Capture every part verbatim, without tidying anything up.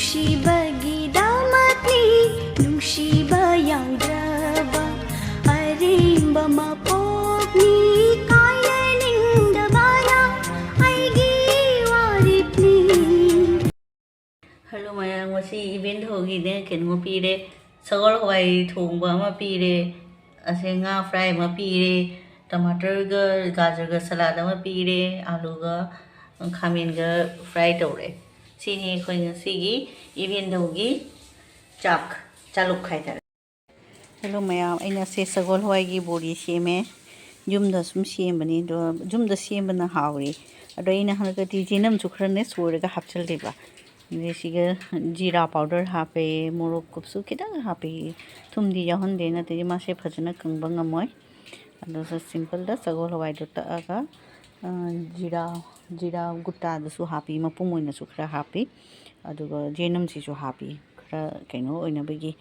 ꯅꯨꯡꯁꯤꯕꯒꯤꯗꯃꯛꯅꯤ, ꯅꯨꯡꯁꯤꯕ ꯌꯥꯎꯗ꯭ꯔꯕ ꯑꯔꯦꯝꯕ ꯃꯄꯣꯛꯅꯤ, ꯀꯥꯏꯅꯅꯤꯡꯗꯕꯅ ꯑꯩꯒꯤ ꯋꯥꯔꯦꯞꯅꯤ꯫ Hello ꯃꯌꯥꯝ, ꯉꯁꯤ ꯏꯕꯦꯟ ꯊꯧꯒꯤꯅꯦ ꯀꯩꯅꯣ ꯄꯤꯔꯦ, ꯁꯒꯣꯜ ꯍꯋꯥꯏ ꯊꯣꯡꯕ ꯑꯃ ꯄꯤꯔꯦ, ꯑꯁꯦ ꯉꯥ fry ꯑꯃ ꯄꯤꯔꯦ, ꯇꯃꯥꯇꯔꯒ ꯒꯥꯖꯔꯒ salad ꯑꯃ ꯄꯤꯔꯦ, ꯑꯥꯂꯨꯒ ꯈꯥꯃꯦꯟꯒ fry ꯇꯧꯔꯦ꯫ ꯁꯤꯅꯤ ꯑꯩꯈꯣꯏ ꯉꯁꯤꯒꯤ ꯏꯕꯦꯟ ꯊꯧꯒꯤ ꯆꯥꯛ, ꯆꯥꯂꯨꯛ ꯍꯥꯏꯇꯥꯔꯦ꯫ Hello ꯃꯌꯥꯝ, ꯑꯩꯅ ꯁꯦ ꯁꯒꯣꯜ ꯍꯋꯥꯏꯒꯤ ꯕꯣꯔꯤ ꯁꯦꯝꯃꯦ꯫ ꯌꯨꯝꯗ ꯁꯨꯝ ꯁꯦꯝꯕꯅꯤ, ꯑꯗꯣ ꯌꯨꯝꯗ ꯁꯦꯝꯕꯅ ꯍꯥꯎꯔꯤ꯫ ꯑꯗꯣ ꯑꯩꯅ ꯍꯟꯗꯛꯇꯤ ꯆꯦꯅꯝꯁꯨ ꯈꯔꯅꯦ ꯁꯣꯏꯔꯒ ꯍꯥꯞꯆꯤꯜꯂꯦꯕ꯫ ꯑꯗꯩ ꯁꯤꯒ ꯖꯤꯔꯥ powder ꯍꯥꯞꯄꯦ, ꯃꯣꯔꯣꯛ ꯀꯨꯞꯁꯨ ꯈꯤꯇꯪ ꯍꯥꯞꯄꯦ꯫ ꯊꯨꯝꯗꯤ ꯌꯥꯎꯍꯟꯗꯦ, ꯅꯠꯇ꯭ꯔꯗꯤ ꯃꯥꯁꯦ ꯐꯖꯅ ꯀꯪꯕ ꯉꯝꯃꯣꯏ꯫ ꯑꯗꯨꯒ simpleꯗ ꯁꯒꯣꯜ ꯍꯋꯥꯏꯗꯣ ꯇꯛꯑꯒ, ꯑ, ꯖꯤꯔꯥ, ꯖꯤꯔꯥ ꯒꯨꯇꯥꯗꯨꯁꯨ ꯍꯥꯞꯄꯤ, ꯃꯄꯨꯝ ꯑꯣꯏꯅꯁꯨ ꯈꯔ ꯍꯥꯞꯄꯤ꯫ ꯑꯗꯨꯒ ꯆꯦꯅꯝꯁꯤꯁꯨ ꯍꯥꯞꯄꯤ, ꯈꯔ ꯀꯩꯅꯣ ꯑꯣꯏꯅꯕꯒꯤ,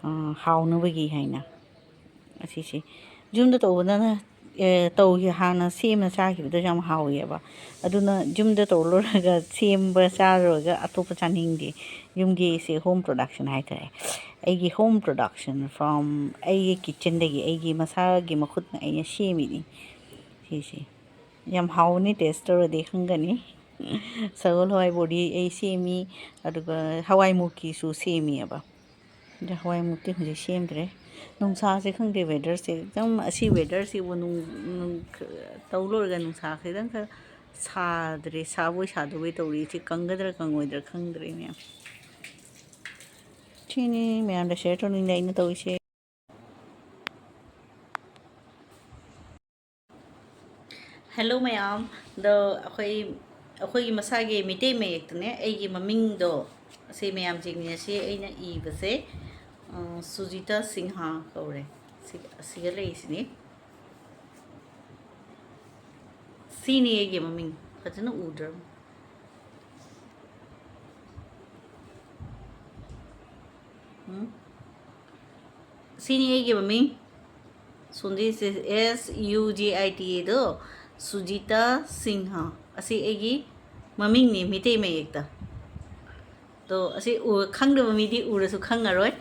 ꯑ, ꯍꯥꯎꯅꯕꯒꯤ ꯍꯥꯏꯅ꯫ ꯑꯁꯤꯁꯦ ꯌꯨꯝꯗ ꯇꯧꯕꯗꯅ, ꯑꯦ, ꯇꯧꯈꯤ-, ꯍꯥꯟꯅ ꯁꯦꯝꯃ ꯆꯥꯈꯤꯕꯗꯣ ꯌꯥꯝ ꯍꯥꯎꯋꯦꯕ꯫ ꯑꯗꯨꯅ ꯌꯨꯝꯗ ꯇꯧꯔ ꯂꯣꯏꯔꯒ ꯁꯦꯝꯕ ꯆꯥꯔꯨꯔꯒ ꯑꯇꯣꯞꯄ ꯆꯥꯅꯤꯡꯗꯦ꯫ ꯌꯨꯝꯒꯤ ꯁꯤ home production ꯍꯥꯏꯇꯥꯔꯦ꯫ ꯑꯩꯒꯤ home production from ꯑꯩꯒꯤ kitchenꯗꯒꯤ, ꯑꯩꯒꯤ ꯃꯁꯥꯒꯤ ꯃꯈꯨꯠꯅ ꯑꯩꯅ ꯁꯦꯝꯃꯤꯅꯤ ꯁꯤꯁꯦ꯫ ꯌꯥꯝ ꯍꯥꯎꯕꯅꯤ, taste ꯇꯧꯔꯗꯤ ꯈꯪꯒꯅꯤ꯫ ꯁꯒꯣꯜ ꯍꯋꯥꯏ ꯕꯣꯔꯤ ꯑꯩ ꯁꯦꯝꯃꯤ, ꯑꯗꯨꯒ ꯍꯋꯥꯏ ꯃꯨꯛꯀꯤꯁꯨ ꯁꯦꯝꯃꯤꯑꯕ꯫ ꯑꯗ ꯍꯋꯥꯏ ꯃꯨꯛꯇꯤ ꯍꯧꯖꯤꯛ ꯁꯦꯝꯗ꯭ꯔꯦ꯫ ꯅꯨꯡꯁꯥꯁꯦ ꯈꯪꯗꯦ, weatherꯁꯦ ꯑꯗꯨꯝ, ꯑꯁꯤ weatherꯁꯤꯕꯨ ꯅꯨꯡ-, ꯅꯨꯡ-, ꯇꯧ ꯂꯣꯏꯔꯒ ꯅꯨꯡꯁꯥ ꯈꯤꯇꯪ ꯈꯔ ꯁꯥꯗ꯭ꯔꯦ, ꯁꯥꯕꯣꯏ ꯁꯥꯗꯕꯣꯏ ꯇꯧꯔꯤ꯫ ꯁꯤ ꯀꯪꯒꯗ꯭ꯔꯥ ꯀꯪꯉꯣꯏꯗ꯭ꯔꯥ ꯈꯪꯗ꯭ꯔꯦ ꯃꯌꯥꯝ꯫ ꯁꯤꯅꯤ ꯃꯌꯥꯝꯗ share ꯇꯧꯅꯤꯡꯗꯦ ꯑꯩꯅ ꯇꯧꯔꯤꯁꯦ꯫ Hello ꯃꯌꯥꯝ, ꯑꯗꯣ ꯑꯩꯈꯣꯏ, ꯑꯩꯈꯣꯏꯒꯤ ꯃꯁꯥꯒꯤ ꯃꯤꯇꯩ ꯃꯌꯦꯛꯇꯅꯦ ꯑꯩꯒꯤ ꯃꯃꯤꯡꯗꯣ ꯑꯁꯤ ꯃꯌꯥꯝ ꯌꯦꯡꯃꯤꯟꯅꯁꯤ꯫ ꯑꯩꯅ ꯏꯕꯁꯦ, ꯑ, ꯁꯨꯖꯤꯇꯥ ꯁꯤꯡꯍ ꯀꯧꯔꯦ꯫ ꯁꯤ, ꯑꯁꯤꯒ ꯂꯩꯔꯤꯁꯤꯅꯤ꯫ ꯁꯤꯅꯤ ꯑꯩꯒꯤ ꯃꯃꯤꯡ꯫ ꯐꯖꯅ ꯎꯗ꯭ꯔꯕ? ꯎꯝ? ꯁꯤꯅꯤ ꯑꯩꯒꯤ ꯃꯃꯤꯡ꯫ ꯁꯨꯖꯤꯇꯥ, S U J I T Aꯗꯣ, ꯁꯨꯖꯤꯇꯥ Singh. ꯑꯁꯤ ꯑꯩꯒꯤ ꯃꯃꯤꯡꯅꯤ ꯃꯤꯇꯩ ꯃꯌꯦꯛꯇ꯫ ꯑꯗꯣ ꯑꯁꯤ ꯎ-, ꯈꯪꯗꯕ ꯃꯤꯗꯤ ꯎꯔꯁꯨ ꯈꯪꯉꯔꯣꯏ꯫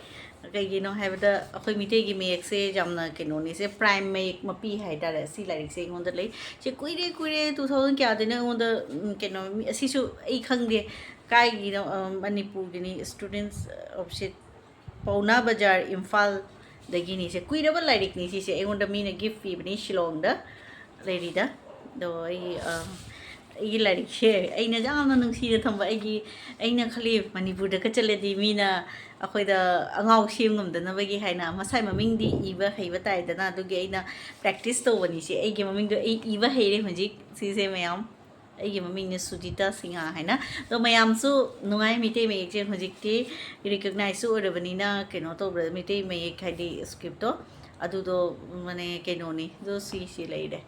ꯀꯩꯒꯤꯅꯣ ꯍꯥꯏꯕꯗ ꯑꯩꯈꯣꯏ ꯃꯤꯇꯩꯒꯤ ꯃꯌꯦꯛꯁꯦ ꯌꯥꯝꯅ ꯀꯩꯅꯣꯅꯤ, ꯁꯦ prime ꯃꯌꯦꯛ ꯃꯄꯤ ꯍꯥꯏꯇꯥꯔꯦ꯫ ꯁꯤ ꯂꯥꯏꯔꯤꯛꯁꯦ ꯑꯩꯉꯣꯟꯗ ꯂꯩ꯫ ꯁꯤ ꯀꯨꯏꯔꯦ, ꯀꯨꯏꯔꯦ, two thousand ꯀꯌꯥꯗꯩꯅꯣ ꯑꯩꯉꯣꯟꯗ, ꯎꯝ, ꯀꯩꯅꯣ, ꯃꯤ-, ꯑꯁꯤꯁꯨ ꯑꯩ ꯈꯪꯗꯦ ꯀꯥꯏꯒꯤꯅꯣ, ꯑ, ꯃꯅꯤꯄꯨꯔꯒꯤꯅꯤ, Students of Shit, ꯄꯥꯎꯅꯥ ꯕꯖꯥꯔ, ꯏꯝꯐꯥꯜꯗꯒꯤꯅꯤ꯫ ꯁꯦ ꯀꯨꯏꯔꯕ ꯂꯥꯏꯔꯤꯛꯅꯤ ꯁꯤꯁꯦ, ꯑꯩꯉꯣꯟꯗ ꯃꯤꯅ gift ꯄꯤꯕꯅꯤ ꯁꯤꯂꯣꯡꯗ ꯂꯩꯔꯤꯗ꯫ ꯑꯗꯣ ꯑꯩ, ꯑ, ꯑꯩꯒꯤ ꯂꯥꯏꯔꯤꯛꯁꯦ ꯑꯩꯅ ꯌꯥꯝꯅ ꯅꯨꯡꯁꯤꯅ ꯊꯝꯕ, ꯑꯩꯒꯤ, ꯑꯩꯅ ꯈꯜꯂꯤ ꯃꯅꯤꯄꯨꯔꯗꯒ ꯆꯠꯂꯗꯤ ꯃꯤꯅ ꯑꯩꯈꯣꯏꯗ ꯑꯉꯥꯎ ꯁꯦꯝ ꯉꯝꯗꯅꯕꯒꯤ ꯍꯥꯏꯅ, ꯃꯁꯥꯏ ꯃꯃꯤꯡꯗꯤ ꯏꯕ ꯍꯩꯕ ꯇꯥꯏꯗꯅ, ꯑꯗꯨꯒꯤ ꯑꯩꯅ practice ꯇꯧꯕꯅꯤ꯫ ꯁꯤ ꯑꯩꯒꯤ ꯃꯃꯤꯡꯗꯣ ꯑꯩ ꯏꯕ ꯍꯩꯔꯦ ꯍꯧꯖꯤꯛ꯫ ꯁꯤꯁꯦ ꯃꯌꯥꯝ, ꯑꯩꯒꯤ ꯃꯃꯤꯡꯅ ꯁꯨꯖꯤꯇꯥ ꯁꯤꯡꯍ ꯍꯥꯏꯅ꯫ ꯑꯗꯣ ꯃꯌꯥꯝꯁꯨ ꯅꯨꯡꯉꯥꯏ, ꯃꯩꯇꯩ ꯃꯌꯦꯛꯁꯦ ꯍꯧꯖꯤꯛꯇꯤ recognizeꯁꯨ ꯑꯣꯏꯔꯕꯅꯤꯅ, ꯀꯩꯅꯣ ꯇꯧꯕꯗ, ꯃꯩꯇꯩ ꯃꯌꯦꯛ ꯍꯥꯏꯗꯤ scriptꯇꯣ, ꯑꯗꯨꯗꯣ ꯃꯅꯦ ꯀꯩꯅꯣꯅꯤ꯫ ꯑꯗꯣ ꯁꯤꯁꯤ ꯂꯩꯔꯦ꯫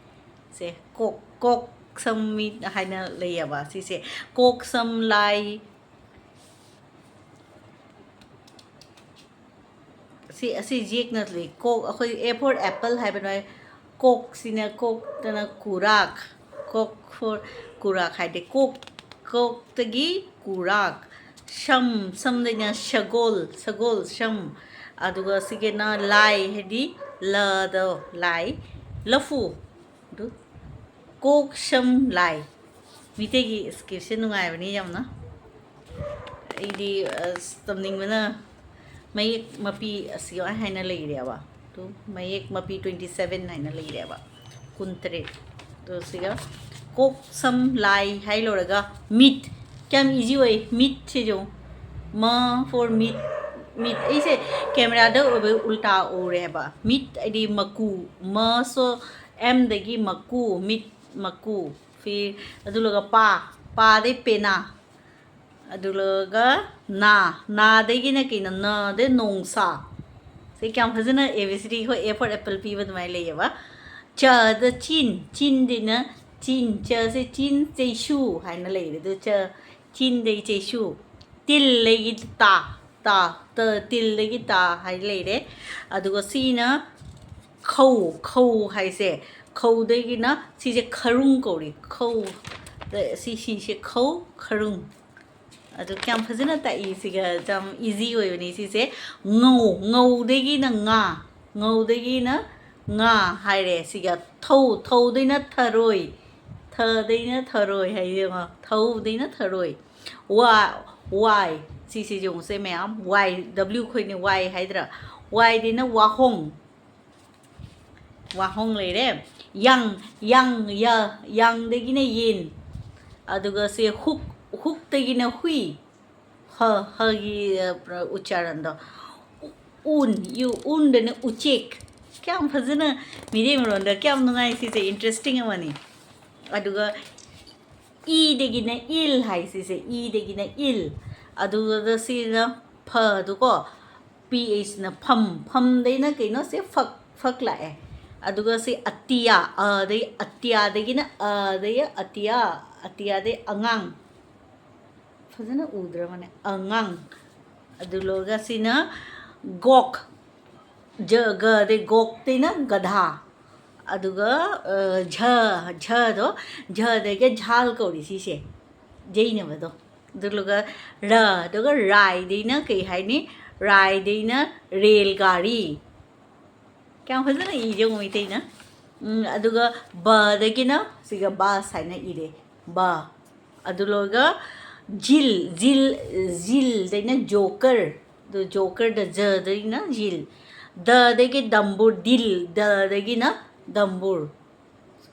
ꯁꯦ ꯀꯣꯛ, ꯀꯣꯛ ꯁꯝ ꯃꯤꯠ ꯍꯥꯏꯅ ꯂꯩꯌꯦꯕ꯫ ꯁꯤꯁꯦ ꯀꯣꯛ ꯁꯝ ꯂꯥꯏ, ꯁꯤ, ꯑꯁꯤ ꯌꯦꯛꯅ ꯂꯩ꯫ ꯀꯣꯛ, ꯑꯩꯈꯣꯏ A for apple ꯍꯥꯏꯕ ꯅꯣꯏ, ꯀꯣꯛꯁꯤꯅ, ꯀꯣꯛꯇꯅ ꯀꯨꯔꯥꯛ, ꯀꯣꯛ for ꯀꯨꯔꯥꯛ ꯍꯥꯏꯗꯤ ꯀꯣꯛ, ꯀꯣꯛꯇꯒꯤ ꯀꯨꯔꯥꯛ꯫ ꯁꯝ, ꯁꯝꯗꯩꯅ ꯁꯒꯣꯜ, ꯁꯒꯣꯜ ꯁꯝ꯫ ꯑꯗꯨꯒ ꯁꯤꯒꯤꯅ ꯂꯥꯏ ꯍꯥꯏꯗꯤ ꯂꯗꯣ, ꯂꯥꯏ꯫ ꯂꯐꯨ꯫ ꯑꯗꯨ ꯀꯣꯛ ꯁꯝ ꯂꯥꯏ꯫ ꯃꯤꯇꯩꯒꯤ scriptꯁꯦ ꯅꯨꯡꯉꯥꯏꯕꯅꯤ ꯌꯥꯝꯅ꯫ ꯑꯩꯗꯤ, ꯑꯁ, ꯇꯝꯅꯤꯡꯕꯅ ꯃꯌꯦꯛ ꯃꯄꯤ ꯑꯁꯤ ꯍꯥꯏꯅ ꯂꯩꯔꯦꯕ꯫ ꯑꯗꯨ ꯃꯌꯦꯛ ꯃꯄꯤ twenty seven ꯍꯥꯏꯅ ꯂꯩꯔꯦꯕ꯫ ꯀꯨꯟꯇꯔꯦꯠ꯫ ꯑꯗꯣ ꯁꯤꯒ ꯀꯣꯛ ꯁꯝ ꯂꯥꯏ ꯍꯥꯏ ꯂꯣꯏꯔꯒ ꯃꯤꯠ꯫ ꯀꯌꯥꯝ easy ꯑꯣꯏ꯫ ꯃꯤꯠꯁꯤꯁꯨ ꯃ for ꯃꯤꯠ꯫ ꯃꯤꯠ꯫ ꯑꯩꯁꯦ cameraꯗ ꯑꯣꯏꯕ ꯎꯜꯇꯥ ꯎꯔꯦ ꯍꯥꯏꯕ꯫ ꯃꯤꯠ ꯍꯥꯏꯗꯤ ꯃꯀꯨ꯫ ꯃ so Mꯗꯒꯤ ꯃꯀꯨ, ꯃꯤꯠ ꯃꯀꯨ꯫ ꯐꯤ-, ꯑꯗꯨꯂꯒ ꯄꯥ, ꯄꯥꯗꯩ ꯄꯦꯅꯥ꯫ ꯑꯗꯨꯂꯒ ꯅꯥ, ꯅꯥꯗꯒꯤꯅ ꯀꯩꯅꯣ, ꯅꯗꯩ ꯅꯣꯡꯁꯥ꯫ ꯁꯤ ꯀꯌꯥꯝ ꯐꯖꯅ A B C D, ꯍꯣꯏ, A for apple ꯄꯤꯕ ꯑꯗꯨꯃꯥꯏꯅ ꯂꯩꯌꯦꯕ꯫ ꯆꯗ ꯆꯤꯟ, ꯆꯤꯟꯗꯩꯅ ꯆꯤꯟ, ꯆꯁꯦ ꯆꯤꯟ, ꯆꯩꯁꯨ ꯍꯥꯏꯅ ꯂꯩꯔꯦ꯫ ꯑꯗꯨ ꯆ-, ꯆꯤꯟꯗꯩ ꯆꯩꯁꯨ꯫ ꯇꯤꯜꯗꯒꯤ ꯇꯥ, ꯇꯥ, ꯇ, ꯇꯤꯜꯗꯒꯤ ꯇꯥ ꯍꯥꯏ ꯂꯩꯔꯦ꯫ ꯑꯗꯨꯒ ꯁꯤꯅ ꯈꯧ, ꯈꯧ ꯍꯥꯏꯁꯦ, ꯈꯧꯗꯒꯤꯅ ꯁꯤꯁꯦ ꯈꯔꯨꯡ ꯀꯧꯔꯤ꯫ ꯈꯧ, ꯁꯤ, ꯁꯤꯁꯦ ꯈꯧ, ꯈꯔꯨꯡ꯫ ꯑꯗꯨ ꯀꯌꯥꯝ ꯐꯖꯅ ꯇꯥꯛꯏ꯫ ꯁꯤꯒ ꯌꯥꯝ ꯏꯖꯤ ꯑꯣꯏꯕꯅꯤ ꯁꯤꯁꯦ꯫ ꯉꯧ, ꯉꯧꯗꯒꯤꯅ ꯉꯥ, ꯉꯧꯗꯒꯤꯅ ꯉꯥ ꯍꯥꯏꯔꯦ꯫ ꯁꯤꯒ ꯊꯧ, ꯊꯧꯗꯩꯅ ꯊꯔꯣꯏ, ꯊꯗꯩꯅ ꯊꯔꯣꯏ ꯍꯥꯏ ꯌꯦꯡꯉꯣ, ꯊꯧꯗꯩꯅ ꯊꯔꯣꯏ꯫ ꯋꯥ, ꯋꯥꯏ, ꯁꯤꯁꯦ ꯌꯦꯡꯉꯨꯁꯦ ꯃꯌꯥꯝ, ꯋꯥꯏ, ꯗꯕ꯭ꯂꯤꯌꯨ ꯈꯣꯏꯅ ꯋꯥꯏ ꯍꯥꯏꯗ꯭ꯔꯥ? ꯋꯥꯏꯗꯩꯅ ꯋꯥꯍꯣꯡ, ꯋꯥꯍꯣꯡ ꯂꯩꯔꯦ꯫ ꯌꯥꯡ, ꯌꯥꯡ, ꯌ, ꯌꯥꯡꯗꯒꯤꯅ ꯌꯦꯟ꯫ ꯑꯗꯨꯒ ꯁꯦ ꯍꯨꯛ, ꯍꯨꯛꯇꯒꯤꯅ ꯍꯨꯏ꯫ ꯍ, ꯍꯒꯤ, ꯑ, ꯎꯆꯥꯔꯟꯗꯣ꯫ ꯎ-, ꯎꯟ, ꯌꯨ, ꯎꯟꯗꯅ ꯎꯆꯦꯛ꯫ ꯀꯌꯥꯝ ꯐꯖꯅ ꯃꯤꯔꯦꯝ ꯃꯔꯣꯟꯗ ꯀꯌꯥꯝ ꯅꯨꯡꯉꯥꯏ ꯁꯤꯁꯦ, ꯏꯟꯇꯔꯦꯁꯇꯤꯡ ꯑꯃꯅꯤ꯫ ꯑꯗꯨꯒ ꯏꯗꯒꯤꯅ ꯏꯜ ꯍꯥꯏ ꯁꯤꯁꯦ, ꯏꯗꯒꯤꯅ ꯏꯜ꯫ ꯑꯗꯨꯒ ꯁꯤꯅ ꯐꯗꯨꯀꯣ, ꯄꯤ ꯑꯩꯆꯅ ꯐꯝ, ꯐꯝꯗꯩꯅ ꯀꯩꯅꯣꯁꯦ ꯐꯛ, ꯐꯛ ꯂꯥꯛꯑꯦ꯫ ꯑꯗꯨꯒ ꯁꯤ ꯑꯇꯤꯌꯥ, ꯑꯗꯩ ꯑꯇꯤꯌꯥꯗꯒꯤꯅ ꯑꯗꯩ ꯑꯇꯤꯌꯥ, ꯑꯇꯤꯌꯥꯗꯩ ꯑꯉꯥꯡ꯫ ꯐꯖꯅ ꯎꯗ꯭ꯔꯕꯅꯦ, ꯑꯉꯥꯡ꯫ ꯑꯗꯨ ꯂꯣꯏꯔꯒ ꯁꯤꯅ ꯒꯣꯛ, ꯖ, ꯒꯗꯩ ꯒꯣꯛꯇꯩꯅ ꯒꯙꯥ꯫ ꯑꯗꯨꯒ, ꯑ, ꯖ, ꯖꯗꯣ, ꯖꯗꯒꯤ ꯖꯥꯜ ꯀꯧꯔꯤ ꯁꯤꯁꯦ, ꯌꯩꯅꯕꯗꯣ꯫ ꯑꯗꯨꯒ ꯔ, ꯑꯗꯨꯒ ꯔꯥꯏꯗꯩꯅ ꯀꯩ ꯍꯥꯏꯅꯤ? ꯔꯥꯏꯗꯩꯅ ꯔꯦꯜ ꯒꯥꯔꯤ꯫ ꯀꯌꯥꯝ ꯐꯖꯅ ꯏꯔꯦ ꯌꯦꯡꯉꯨ ꯃꯩꯇꯩꯅ꯫ ꯎꯝ, ꯑꯗꯨꯒ ꯕꯗꯒꯤꯅ ꯁꯤꯒ ꯕꯁ ꯍꯥꯏꯅ ꯏꯔꯦ, ꯕ꯫ ꯑꯗꯨ ꯂꯣꯏꯔꯒ ꯖꯤꯜ, ꯖꯤꯜ, ꯖꯤꯜꯗꯩꯅ ꯖꯣꯀꯔ, ꯑꯗꯨ ꯖꯣꯀꯔꯗ ꯖꯗꯩꯅ ꯖꯤꯜ꯫ ꯗꯗꯒꯤ ꯗꯝꯕꯨꯔ, ꯗꯤꯜ, ꯗꯗꯒꯤꯅ ꯗꯝꯕꯨꯔ꯫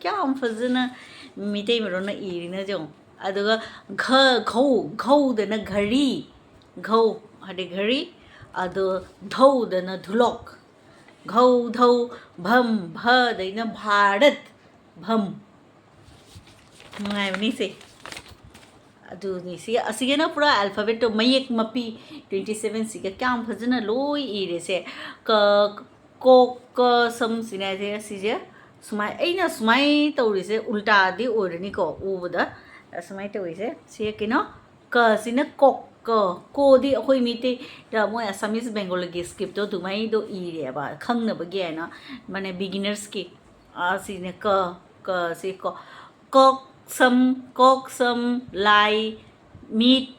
ꯀꯌꯥꯝ ꯐꯖꯅ ꯃꯤꯇꯩ ꯃꯔꯣꯟꯅ ꯏꯔꯤꯅꯣ ꯌꯦꯡꯉꯣ꯫ ꯑꯗꯨꯒ ꯘ, ꯘꯧ, ꯘꯧꯗꯅ ꯘꯔꯤ, ꯘꯧ ꯍꯥꯏꯗꯤ ꯘꯔꯤ꯫ ꯑꯗꯣ ꯙꯧꯗꯅ ꯙꯨꯂꯣꯛ꯫ ꯘꯧ, ꯙꯧ, ꯚꯝ, ꯚꯗꯩꯅ ꯚꯥꯔꯠ, ꯚꯝ꯫ ꯅꯨꯡꯉꯥꯏꯕꯅꯤ ꯁꯦ꯫ ꯑꯗꯨꯅꯤ ꯁꯤ, ꯑꯁꯤꯒꯤꯅ ꯄꯨꯔꯥ alphabetꯇꯣ, ꯃꯌꯦꯛ ꯃꯄꯤ twenty sevenꯁꯤꯒ ꯀꯌꯥꯝ ꯐꯖꯅ ꯂꯣꯏ ꯏꯔꯦ ꯁꯦ꯫ ꯀ, ꯀꯣꯛ, ꯀ, ꯁꯝ ꯁꯤꯅ ꯁꯦ, ꯁꯤꯁꯦ ꯁꯨꯃꯥꯏ, ꯑꯩꯅ ꯁꯨꯃꯥꯏ ꯇꯧꯔꯤꯁꯦ ꯎꯜꯇꯥꯗꯤ ꯑꯣꯏꯔꯅꯤꯀꯣ ꯎꯕꯗ꯫ ꯑꯁꯨꯃꯥꯏ ꯇꯧꯔꯤꯁꯦ ꯁꯤ ꯀꯩꯅꯣ, ꯀꯁꯤꯅ ꯀꯣꯛ, ꯀ, ꯀꯣꯗꯤ ꯑꯩꯈꯣꯏ ꯃꯤꯇꯩ, ꯃꯣꯏ Assamese Bengali scriptꯇꯣ ꯑꯗꯨꯃꯥꯏꯗꯣ ꯏꯔꯦꯕ, ꯈꯪꯅꯕꯒꯤ ꯍꯥꯏꯅ, ꯃꯥꯅꯦ, beginnersꯀꯤ꯫ ꯑꯁꯤꯅ ꯀ, ꯀ, ꯁꯤ ꯀꯣ, ꯀꯣꯛ, ꯁꯝ, ꯀꯣꯛ, ꯁꯝ, ꯂꯥꯏ, ꯃꯤꯠ,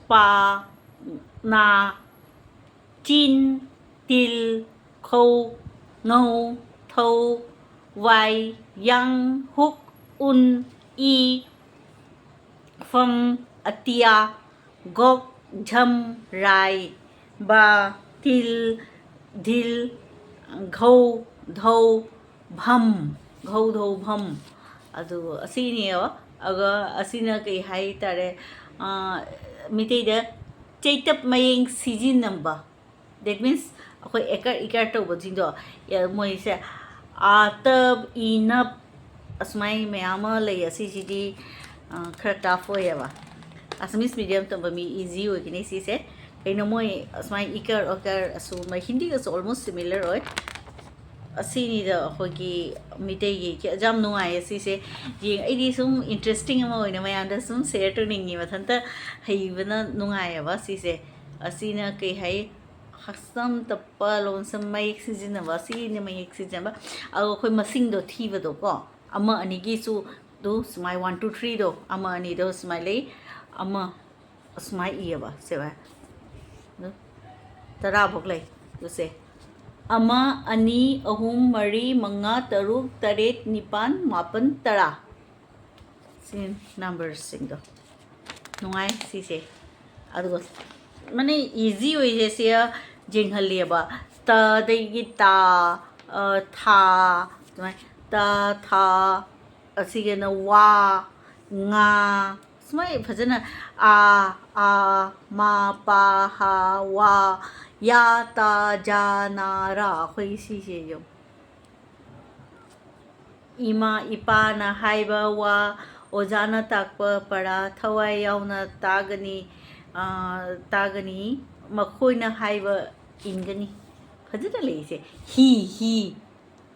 ꯄꯥ, ꯅꯥ, ꯆꯤꯟ, ꯇꯤꯜ, ꯈꯧ, ꯉꯧ, ꯊꯧ, ꯋꯥꯏ, ꯌꯥꯡ, ꯍꯨꯛ, ꯎꯟ, ꯏ, ꯐꯝ, ꯑꯇꯤꯌꯥ, ꯒꯣꯛ, ꯖꯝ, ꯔꯥꯏ, ꯕꯥ, ꯇꯤꯜ, ꯙꯤꯜ, ꯘꯧ, ꯙꯧ, ꯚꯝ, ꯘꯧ, ꯙꯧ, ꯚꯝ꯫ ꯑꯗꯨ ꯑꯁꯤꯅꯦꯕ꯫ ꯑꯗꯨꯒ ꯑꯁꯤꯅ ꯀꯩ ꯍꯥꯏ ꯇꯥꯔꯦ, ꯑꯥ, ꯃꯤꯇꯩꯗ ꯆꯩꯇꯞ ꯃꯌꯦꯡ ꯁꯤꯖꯤꯟꯅꯕ꯫ That means ꯑꯩꯈꯣꯏ ꯑꯦꯀꯔ ꯏꯀꯔ ꯇꯧꯕꯁꯤꯡꯗꯣ, ꯌꯥ-, ꯃꯣꯏꯁꯦ ꯑꯥ, ꯇꯞ, ꯏ, ꯅꯞ, ꯑꯁꯨꯃꯥꯏ ꯃꯌꯥꯝ ꯑꯃ ꯂꯩ꯫ ꯑꯁꯤꯁꯤꯗꯤ, ꯑꯥ, ꯈꯔ tough ꯑꯣꯏꯌꯦꯕ꯫ Assamese medium ꯇꯝꯕ ꯃꯤ easy ꯑꯣꯏꯒꯅꯤ ꯁꯤꯁꯦ꯫ ꯀꯩꯅꯣ ꯃꯣꯏ ꯑꯁꯨꯃꯥꯏ ꯏꯀꯔ ꯑꯣꯀꯔ ꯑꯁꯨꯒꯨꯝꯕ, ꯍꯤꯟꯗꯤꯒꯁꯨ almost similar ꯑꯣꯏ꯫ ꯑꯁꯤꯅꯤꯗ ꯑꯩꯈꯣꯏꯒꯤ ꯃꯤꯇꯩꯒꯤ ꯀ-, ꯌꯥꯝ ꯅꯨꯡꯉꯥꯏꯌꯦ ꯁꯤꯁꯦ꯫ ꯌꯦꯡ-, ꯑꯩꯗꯤ ꯁꯨꯝ interesting ꯑꯃ ꯑꯣꯏꯅ ꯃꯌꯥꯝꯗ ꯁꯨꯝ share ꯇꯧꯅꯤꯡꯉꯤ꯫ ꯃꯊꯟꯇ ꯍꯩꯕꯅ ꯅꯨꯡꯉꯥꯏꯌꯦꯕ ꯁꯤꯁꯦ꯫ ꯑꯁꯤꯅ ꯀꯩ ꯍꯥꯏ, ꯍꯛꯁꯝ ꯇꯞꯄ ꯂꯣꯟꯁꯝ ꯃꯌꯦꯛ ꯁꯤꯖꯤꯟꯅꯕ, ꯑꯁꯤꯅ ꯃꯌꯦꯛ ꯁꯤꯖꯤꯟꯅꯕ꯫ ꯑꯗꯣ ꯑꯩꯈꯣꯏ ꯃꯁꯤꯡꯗꯣ ꯊꯤꯕꯗꯣꯀꯣ, ꯑꯃ ꯑꯅꯤꯒꯤꯁꯨ ꯑꯗꯨ ꯁꯨꯃꯥꯏ one, two, threeꯗꯣ, ꯑꯃ ꯑꯅꯤꯗꯣ ꯁꯨꯃꯥꯏ ꯂꯩ, ꯑꯃ ꯑꯁꯨꯃꯥꯏ ꯏꯌꯦꯕ, ꯁꯦ ꯚꯥꯏ꯫ ꯑꯗꯨ ꯇꯔꯥꯐꯧ ꯂꯩ꯫ ꯑꯗꯨꯁꯦ ꯑꯃ, ꯑꯅꯤ, ꯑꯍꯨꯝ, ꯃꯔꯤ, ꯃꯉꯥ, ꯇꯔꯨꯛ, ꯇꯔꯦꯠ, ꯅꯤꯄꯥꯟ, ꯃꯥꯄꯟ, ꯇꯔꯥ꯫ ꯁꯤ numberꯁꯤꯡꯗꯣ꯫ ꯅꯨꯡꯉꯥꯏ ꯁꯤꯁꯦ꯫ ꯑꯗꯨꯒ ꯃꯥꯅꯦ easy ꯑꯣꯏꯁꯦ ꯁꯤ ꯌꯦꯡꯍꯜꯂꯦꯕ꯫ ꯇꯗꯒꯤ ꯇꯥ, ꯑ, ꯊꯥ, ꯑꯗꯨꯃꯥꯏꯅ ꯇ, ꯊꯥ, ꯑꯁꯤꯒꯤꯅ ꯋꯥ, ꯉꯥ, ꯁꯨꯃꯥꯏꯅ ꯐꯖꯅ ꯑꯥ, ꯑꯥ, ꯃꯥ, ꯄꯥ, ꯍꯥ, ꯋꯥ, ꯌꯥ, ꯇꯥ, ꯖꯥ, ꯅꯥ, ꯔꯥ, ꯑꯩꯈꯣꯏꯒꯤ ꯁꯤꯁꯦ ꯌꯦꯡꯉꯨ꯫ ꯏꯃꯥ ꯏꯄꯥꯅ ꯍꯥꯏꯕ ꯋꯥ, ꯑꯣꯖꯥꯅ ꯇꯥꯛꯄ ꯄꯔꯥ ꯊꯋꯥꯏ ꯌꯥꯎꯅ ꯇꯥꯒꯅꯤ, ꯑꯥ, ꯇꯥꯒꯅꯤ, ꯃꯈꯣꯏꯅ ꯍꯥꯏꯕ ꯏꯟꯒꯅꯤ꯫ ꯐꯖꯅ ꯂꯩꯁꯦ꯫ ꯍꯤ, ꯍꯤ꯫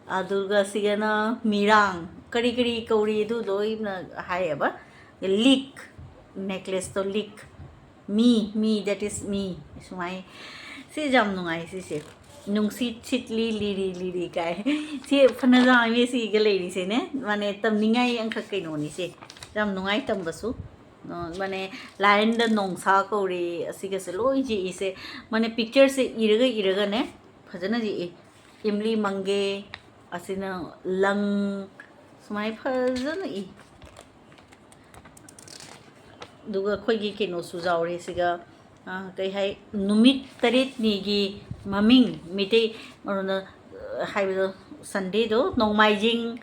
ꯑꯗꯨꯒ ꯁꯤꯒꯅ ꯃꯤꯔꯥꯡ꯫ ꯀꯔꯤ ꯀꯔꯤ ꯀꯧꯔꯤ ꯑꯗꯨ ꯂꯣꯏꯅ ꯍꯥꯏꯌꯦꯕ꯫ ꯂꯤꯛ, necklaceꯇꯣ ꯂꯤꯛ꯫ ꯃꯤ, ꯃꯤ, that is me꯫ ꯁꯨꯃꯥꯏ-, ꯁꯤ ꯌꯥꯝ ꯅꯨꯡꯉꯥꯏ ꯁꯤꯁꯦ꯫ ꯅꯨꯡꯁꯤꯠ ꯁꯤꯠꯂꯤ ꯂꯤꯔꯤ ꯂꯤꯔꯤ ꯀꯥꯏ꯫ ꯁꯤ ꯐꯅ ꯌꯥꯝꯃꯤ ꯁꯤꯒ ꯂꯩꯔꯤꯁꯦꯅꯦ꯫ ꯃꯥꯅꯦ, ꯇꯝꯅꯤꯡꯉꯥꯏ ꯑꯃꯈꯛ ꯀꯩꯅꯣꯅꯤ ꯁꯦ꯫ ꯌꯥꯝ ꯅꯨꯡꯉꯥꯏ ꯇꯝꯕꯁꯨ꯫ ꯃꯥꯅꯦ, ꯂꯥꯏꯟꯗ ꯅꯣꯡꯁꯥ ꯀꯧꯔꯦ, ꯑꯁꯤꯒꯁꯦ ꯂꯣꯏ ꯌꯦꯛꯏꯁꯦ꯫ ꯃꯥꯅꯦ, ꯄꯤꯛꯆꯔꯁꯦ ꯏꯔꯒ ꯏꯔꯒꯅꯦ ꯐꯖꯅ ꯌꯦꯛꯏ꯫ ꯏꯝꯂꯤ ꯃꯪꯒꯦ, ꯑꯁꯤꯅ ꯂꯪ, ꯁꯨꯃꯥꯏꯅ ꯐꯖꯅ ꯏ꯫ ꯑꯗꯨꯒ ꯑꯩꯈꯣꯏꯒꯤ ꯀꯩꯅꯣꯁꯨ ꯌꯥꯎꯔꯦ ꯁꯤꯒ, ꯑ, ꯀꯩ ꯍꯥꯏ, ꯅꯨꯃꯤꯠ ꯇꯔꯦꯠꯅꯤꯒꯤ ꯃꯃꯤꯡ ꯃꯩꯇꯩ ꯃꯔꯣꯟꯗ, ꯑ, ꯍꯥꯏꯕꯗꯣ, ꯁꯟꯗꯦꯗꯣ ꯅꯣꯡꯃꯥꯏꯖꯤꯡ,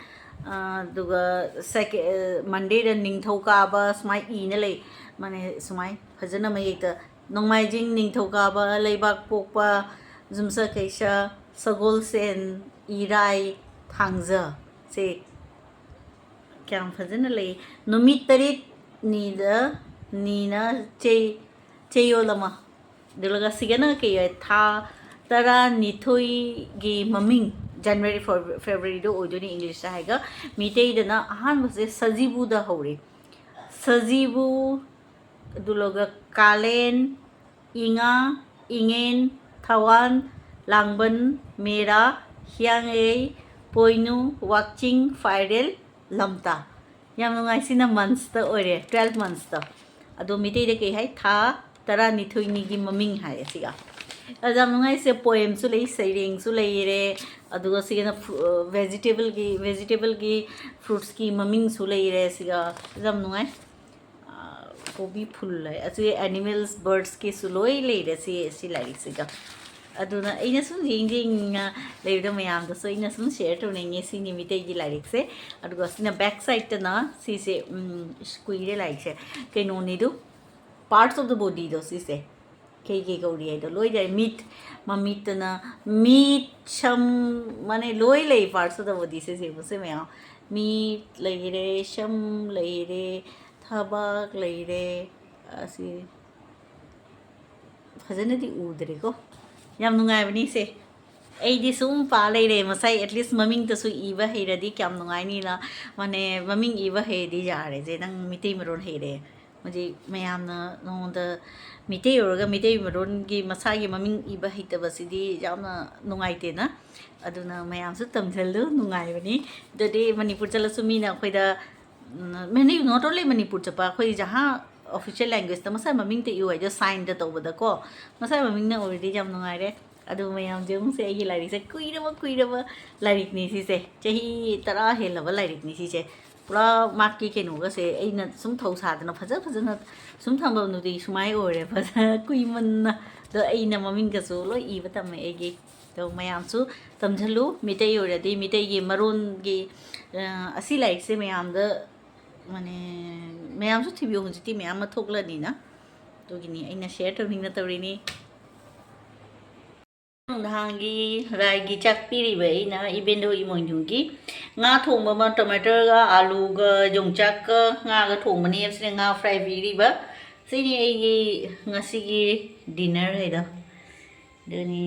ꯑ, ꯑꯗꯨꯒ ꯁꯦꯀꯦ-, ꯑ, ꯃꯟꯗꯦꯗ ꯅꯤꯡꯊꯧꯀꯥꯕ, ꯁꯨꯃꯥꯏ ꯏꯅ ꯂꯩ꯫ ꯃꯥꯅꯦ, ꯁꯨꯃꯥꯏ ꯐꯖꯅ ꯃꯌꯦꯛꯇ, ꯅꯣꯡꯃꯥꯏꯖꯤꯡ, ꯅꯤꯡꯊꯧꯀꯥꯕ, ꯂꯩꯕꯥꯛꯄꯣꯛꯄ, ꯌꯨꯝꯁꯀꯩꯁ, ꯁꯒꯣꯜꯁꯦꯟ, ꯏꯔꯥꯏ, ꯊꯥꯡꯖ꯫ ꯁꯦ ꯀꯌꯥꯝ ꯐꯖꯅ ꯂꯩ꯫ ꯅꯨꯃꯤꯠ ꯇꯔꯦꯠꯅꯤꯗ ꯅꯤꯅ ꯆꯩ-, ꯆꯌꯣꯜ ꯑꯃ꯫ ꯑꯗꯨꯒ ꯁꯤꯒꯅ ꯀꯩ ꯑꯣꯏ? ꯊꯥ ꯇꯔꯥꯅꯤꯊꯣꯏꯒꯤ ꯃꯃꯤꯡ, ꯖꯅꯋꯥꯔꯤ, ꯐꯦꯕ-, ꯐꯦꯕ꯭ꯔꯨꯋꯥꯔꯤꯗ ꯑꯣꯏꯗꯣꯏꯅꯤ ꯏꯪꯂꯤꯁꯇ ꯍꯥꯏꯔꯒ꯫ ꯃꯤꯇꯩꯗꯅ ꯑꯍꯥꯟꯕꯁꯦ ꯁꯖꯤꯕꯨꯗ ꯍꯧꯔꯦ꯫ ꯁꯖꯤꯕꯨ, ꯑꯗꯨꯒ ꯀꯥꯂꯦꯟ, ꯏꯉꯥ, ꯏꯉꯦꯟ, ꯊꯥꯋꯥꯟ, ꯂꯥꯡꯕꯟ, ꯃꯦꯔꯥ, ꯍꯤꯌꯥꯡꯉꯩ, ꯄꯣꯏꯅꯨ, ꯋꯥꯛꯆꯤꯡ, ꯐꯥꯏꯔꯦꯜ, ꯂꯝꯇꯥ꯫ ꯌꯥꯝ ꯅꯨꯡꯉꯥꯏ, ꯁꯤꯅ ꯃꯟꯁꯇ ꯑꯣꯏꯔꯦ, ꯇ꯭ꯋꯦꯜꯐ ꯃꯟꯁꯇ꯫ ꯑꯗꯣ ꯃꯤꯇꯩꯗ ꯀꯩ ꯍꯥꯏ? ꯊꯥ ꯇꯔꯥꯅꯤꯊꯣꯏꯅꯤꯒꯤ ꯃꯃꯤꯡ ꯍꯥꯏ ꯑꯁꯤꯒ꯫ ꯑꯗ ꯌꯥꯝ ꯅꯨꯡꯉꯥꯏꯁꯦ, ꯄꯣꯌꯦꯝꯁꯨ ꯂꯩ, ꯁꯩꯔꯦꯡꯁꯨ ꯂꯩꯔꯦ, ꯑꯗꯨꯒ ꯁꯤꯒꯤꯅ ꯐ꯭ꯔꯨ-, ꯑ, ꯚꯦꯖꯤꯇꯦꯕꯜꯒꯤ, ꯚꯦꯖꯤꯇꯦꯕꯜꯒꯤ, ꯐ꯭ꯔꯨꯠꯁꯀꯤ ꯃꯃꯤꯡꯁꯨ ꯂꯩꯔꯦ ꯁꯤꯒ꯫ ꯌꯥꯝ ꯅꯨꯡꯉꯥꯏ꯫ ꯑ, ꯀꯣꯕꯤ ꯐꯨꯜ ꯂꯩ꯫ ꯑꯁꯤ ꯑꯦꯅꯤꯃꯦꯜꯁ, ꯕꯔꯗꯁꯀꯤꯁꯨ ꯂꯣꯏ ꯂꯩꯔꯦ ꯁꯤ, ꯁꯤ ꯂꯥꯏꯔꯤꯛꯁꯤꯒ꯫ ꯑꯗꯨꯅ ꯑꯩꯅ ꯁꯨꯝ ꯌꯦꯡ ꯌꯦꯡꯅ ꯂꯩꯕꯗ ꯃꯌꯥꯝꯗꯁꯨ ꯑꯩꯅ ꯁꯨꯝ ꯁꯤꯌꯔ ꯇꯧꯅꯤꯡꯉꯦ꯫ ꯁꯤꯅꯤ ꯃꯤꯇꯩꯒꯤ ꯂꯥꯏꯔꯤꯛꯁꯦ꯫ ꯑꯗꯨꯒ ꯁꯤꯅ ꯕꯦꯛ ꯁꯥꯏꯠꯇꯅ ꯁꯤꯁꯦ, ꯎꯝ, ꯏꯁ, ꯀꯨꯏꯔꯦ ꯂꯥꯏꯔꯤꯛꯁꯦ꯫ ꯀꯩꯅꯣꯅꯤꯗꯨ, parts of the bodyꯗꯣ ꯁꯤꯁꯦ꯫ ꯀꯩ ꯀꯩ ꯀꯧꯔꯤ ꯍꯥꯏꯗꯣ ꯂꯣꯏ ꯂꯩꯔꯦ꯫ ꯃꯤꯠ, ꯃꯃꯤꯠꯇꯅ ꯃꯤꯠ, ꯁꯝ, ꯃꯥꯅꯦ, ꯂꯣꯏ ꯂꯩ parts of the bodyꯁꯦ, ꯁꯤꯒꯨꯝꯕꯁꯦ ꯃꯌꯥꯝ꯫ ꯃꯤꯠ ꯂꯩꯔꯦ, ꯁꯝ ꯂꯩꯔꯦ, ꯊꯕꯥꯛ ꯂꯩꯔꯦ꯫ ꯑꯁꯤ ꯐꯖꯅꯗꯤ ꯎꯗ꯭ꯔꯦꯀꯣ꯫ ꯌꯥꯝ ꯅꯨꯡꯉꯥꯏꯕꯅꯤ ꯁꯦ꯫ ꯑꯩꯗꯤ ꯁꯨꯝ ꯄꯥ ꯂꯩꯔꯦ꯫ ꯃꯁꯥꯏ at least ꯃꯃꯤꯡꯇꯁꯨ ꯏꯕ ꯍꯩꯔꯗꯤ ꯀꯌꯥꯝ ꯅꯨꯡꯉꯥꯏꯅꯤꯅ꯫ ꯃꯥꯅꯦ, ꯃꯃꯤꯡ ꯏꯕ ꯍꯩꯔꯗꯤ ꯌꯥꯔꯦꯁꯦ, ꯅꯪ ꯃꯤꯇꯩ ꯃꯔꯣꯟ ꯍꯩꯔꯦ꯫ ꯍꯧꯖꯤꯛ ꯃꯌꯥꯝꯅ ꯅꯉꯣꯟꯗ ꯃꯤꯇꯩ ꯑꯣꯏꯔꯒ ꯃꯤꯇꯩ ꯃꯔꯣꯟꯒꯤ ꯃꯁꯥꯒꯤ ꯃꯃꯤꯡ ꯏꯕ ꯍꯩꯇꯕꯁꯤꯗꯤ ꯌꯥꯝꯅ ꯅꯨꯡꯉꯥꯏꯇꯦꯅ꯫ ꯑꯗꯨꯅ ꯃꯌꯥꯝꯁꯨ ꯇꯝꯁꯤꯜꯂꯨ, ꯅꯨꯡꯉꯥꯏꯕꯅꯤ꯫ ꯑꯗꯨꯗꯤ ꯃꯅꯤꯄꯨꯔ ꯆꯠꯂꯁꯨ ꯃꯤꯅ ꯑꯩꯈꯣꯏꯗ ꯎꯝ, ꯃꯅꯤ-, not only ꯃꯅꯤꯄꯨꯔ ꯆꯠꯄ, ꯑꯩꯈꯣꯏ ꯖꯍꯥ official languageꯇ ꯃꯁꯥ ꯃꯃꯤꯡꯇ ꯏꯌꯨ ꯍꯥꯏꯗꯣ signꯗ ꯇꯧꯕꯗꯀꯣ, ꯃꯁꯥ ꯃꯃꯤꯡꯅ ꯑꯣꯏꯔꯗꯤ ꯌꯥꯝ ꯅꯨꯡꯉꯥꯏꯔꯦ꯫ ꯑꯗꯨ ꯃꯌꯥꯝꯁꯦ ꯑꯃꯨꯛꯁꯦ ꯑꯩꯒꯤ ꯂꯥꯏꯔꯤꯛꯁꯦ ꯀꯨꯏꯔꯕ ꯀꯨꯏꯔꯕ ꯂꯥꯏꯔꯤꯛꯅꯤ ꯁꯤꯁꯦ, ꯆꯍꯤ ꯇꯔꯥ ꯍꯦꯜꯂꯕ ꯂꯥꯏꯔꯤꯛꯅꯤ ꯁꯤꯁꯦ꯫ ꯄꯨꯔꯥ ꯃꯥꯒꯤ ꯀꯩꯅꯣꯒꯁꯦ ꯑꯩꯅ ꯁꯨꯝ ꯊꯧ ꯁꯥꯗꯅ ꯐꯖ ꯐꯖꯅ ꯁꯨꯝ ꯊꯝꯕ ꯅꯨꯡꯇꯤ ꯁꯨꯃꯥꯏ ꯑꯣꯏꯔꯦ, ꯐꯖ ꯀꯨꯏꯃꯟꯅ꯫ ꯑꯗꯣ ꯑꯩꯅ ꯃꯃꯤꯡꯒꯁꯨ ꯂꯣꯏ ꯏꯕ ꯇꯝꯃꯦ ꯑꯩꯒꯤ꯫ ꯑꯗꯣ ꯃꯌꯥꯝꯁꯨ ꯇꯝꯁꯤꯜꯂꯨ, ꯃꯤꯇꯩ ꯑꯣꯏꯔꯗꯤ ꯃꯤꯇꯩꯒꯤ ꯃꯔꯣꯟꯒꯤ, ꯑ, ꯑꯁꯤ ꯂꯥꯏꯔꯤꯛꯁꯦ ꯃꯌꯥꯝꯗ ꯃꯥꯅꯦ, ꯃꯌꯥꯝꯁꯨ ꯊꯤꯕꯤꯌꯨ, ꯍꯧꯖꯤꯛꯇꯤ ꯃꯌꯥꯝ ꯑꯃ ꯊꯣꯛꯂꯅꯤꯅ꯫ ꯑꯗꯨꯒꯤꯅꯤ ꯑꯩꯅ share ꯇꯧꯅꯤꯡꯅ ꯇꯧꯔꯤꯅꯤ꯫ ꯅꯍꯥꯟꯒꯤ ꯂꯥꯏꯒꯤ ꯆꯥꯛ ꯄꯤꯔꯤꯕ ꯑꯩꯅ ꯏꯕꯦꯟꯗꯧ ꯏꯃꯣꯏꯅꯨꯒꯤ ꯉꯥ ꯊꯣꯡꯕ ꯑꯃ, ꯇꯣꯃꯦꯇꯣꯒ ꯑꯥꯂꯨꯒ ꯌꯣꯡꯆꯥꯛꯀ ꯉꯥꯒ ꯊꯣꯡꯕꯅꯤ꯫ ꯑꯁꯤꯅ ꯉꯥ fry ꯄꯤꯔꯤꯕ꯫ ꯁꯤꯅꯤ ꯑꯩꯒꯤ ꯉꯁꯤꯒꯤ dinner ꯍꯥꯏꯗꯣ꯫ ꯑꯗꯨꯅꯤ꯫